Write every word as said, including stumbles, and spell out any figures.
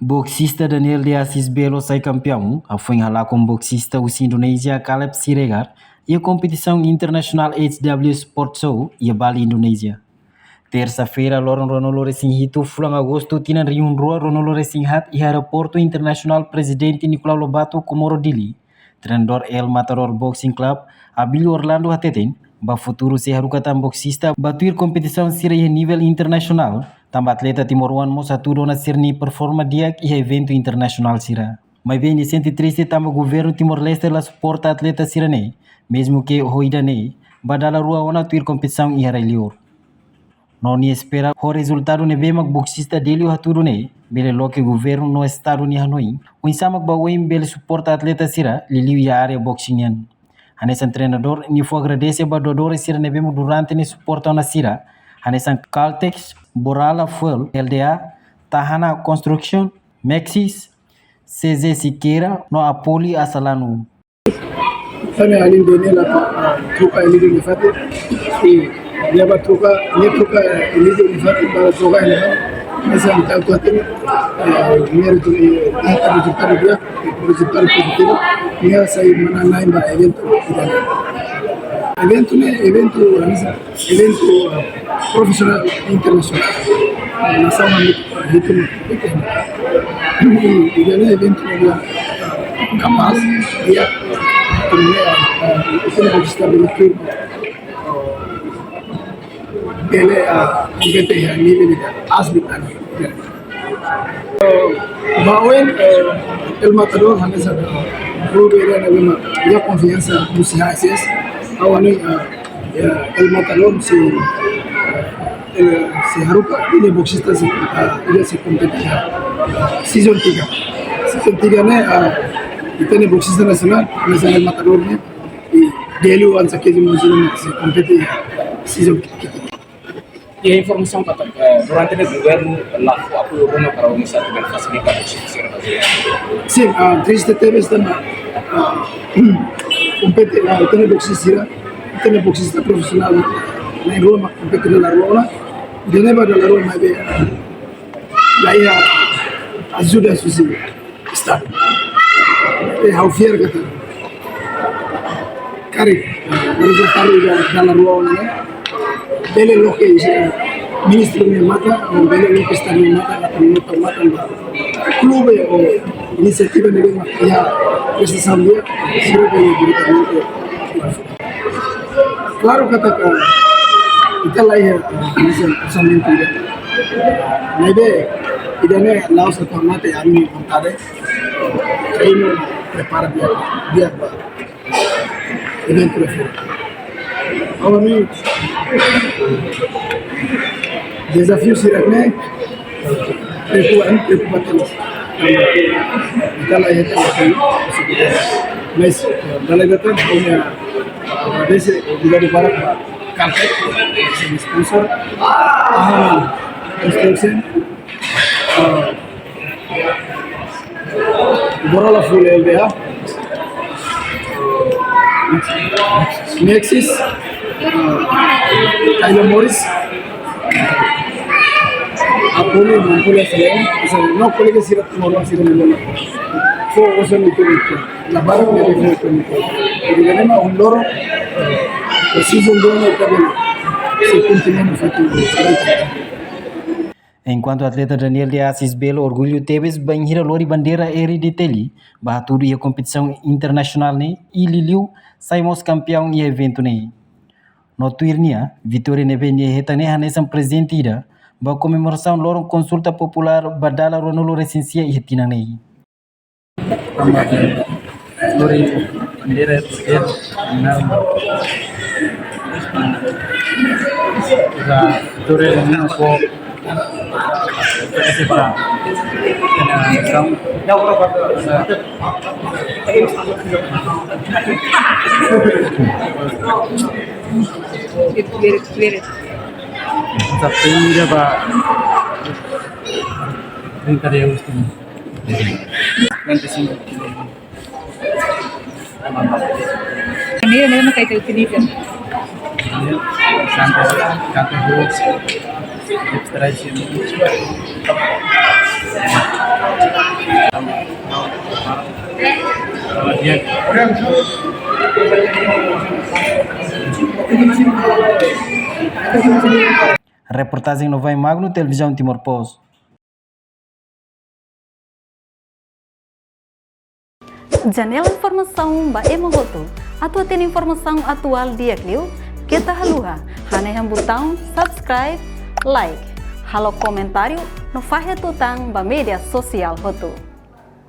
Boksista Daniel de Assis Belo sai kampeaun, hafoin halakon boksista husi Indonézia Caleb Siregar, iha kompetisaun internasionál H W Sport Show, iha Bali, Indonézia. Tersa-feira, loron ruanulu-resin-hitu fulan Agostu, tinan rihun rua ruanulu-resin-haat, iha Aeroportu Internasionál Prezidente Nicolau Lobato, Comoro, Dili, treinadór El Matador Boxing Club, Abílio Orlando hateten, ba futuru sei haruka tan boksista ba tuir kompetisaun sira iha nivel internasionál, tanba atleta timoroan mós hatudu ona sira-nia performa di'ak iha eventu internasionál sira. Maibé nia sente triste tanba governu Timor-Leste la suporta atleta sira-ne'e, mezmu ke ho ida-ne'e, ba dala rua ona tuir kompetisaun iha rai-liur. No nia espera ho rezultadu ne'ebé mak boksista Delio hatudu ne'e, bele loke governu no estadu nia hanoin, oinsá mak ba oin bele suporta atleta sira, liuliu iha área boxing nian. Hanesan treinadór, nia fó agradese ba doadores sira ne'ebé mak durante ne'e suporta ona sira, hanesan Caltex, Borala Fuel, L D A, Tahana Construction, Maxis, C Z Siqueira, no Apoli Asalanu. Tan ne'e alin Daniel atu, ah, troka Elidio Lifate. I nia ba troka, nia troka Elidio Lifate ba troka Elidio. Hanesan ita atu hatene, eh, nia rezu-, eh, nia rezultadu di'ak, rezultadu pozitivu. Nia sai manán-na'in ba eventu ida-ne'e. Eventu ne'e, eventu, hanesan, eventu, ah, profisionál internasionál. Nasaun ami, ah, hitu, hitu. Ida-ne'e eventu ne'ebé, ah, kapás, di'ak, ah, ita-nia boksista bele, ah, bele, ah, kompete iha nivel ida, asli tan. Ba oin, eh, El Matador, hanesan, eh, klube ida ne'ebé mak iha konfiansa husi H S S. Ha'u hanoin, eh, eh, El Matador sei, eh, sei haruka nia boksista sei, eh, nia sei kompete iha season tiga. Season tiga ne'e, eh, ita-nia boksista nasionál, hanesan El Matador ne'e, i Delio hanesan Kezi Muzina sei kompete iha season tiga. Iha informasaun katak, eh, durante ne'e governu la fó apoiu ruma para organiza atividade fasilita boksista sira. Sin, ah, triste tebes tanba, ah, kompete, ah, ita-nia boksista sira, ita-nia boksista profisionál, na'in rua mak kompete dala rua ona, ida-ne'e ba dala rua maibé, ah, la iha ajuda husi estadu. I ha'u fiar katak karik, eh, rezultadu ida dala rua ona ne'e bele loke, eh, ministru nia matan, bele loke estadu nia matan, atu nota matan ba klube ou inisiativa ne'ebé mak iha prestasaun di'ak, sira bele diretamente. Klaru katak ita la iha, eh, hanesan orsamentu ida. Maibé ida-ne'e la'ós atu mate ami-nia vontade. Treinu, prepara di'ak, di'ak ba eventu refere. Ha'u hanoin dezafiu sira-ne'e preokupa, preokupa tebes. Ita la iha tan, mas, eh, dala ida tan, ha'u-nia agradese, obrigadu barak ba Caltex, sponsor, Ahana Construction, eh, Borala Fuel L D A, Maxis, eh, Taylor Morris, Apoli, Mampoli, Selain, no kolega sira, no sira, no. Fó osan itu, na barak ne'e fó itu. Jadi, ne'e mak un loro, eh, season dua ne'e ita bele sei kontinua no feto. Enkuantu atleta Daniel de Assis Belo orgullu tebes bainhira lori bandeira R D T L ba hatudu iha kompetisaun internasionál ne'e, i liuliu sai mós kampeaun iha eventu ne'e. No tuir nia, vitória ne'ebé nia hetan ne'e hanesan prezente ida ba komemorasaun loron konsulta populár ba dala ruanulu-resin-sia iha tinan ne'e. Tanba lori bandeira poder, na, na, lori, lori, Tapi dia ba trinta de agosto. Nanti sini. Ini, ini mah kayak itu nih, kan? Santai, santai, hoax. Extra sih. Reportajen Novai Magno, Televizaun Timor Post. Janela informasaun ba ema hotu. Atu hatene informasaun atuál di'ak liu, keta haluha hanehan butaun subscribe, like, halo komentáriu no fahe tutan ba média sosiál hotu.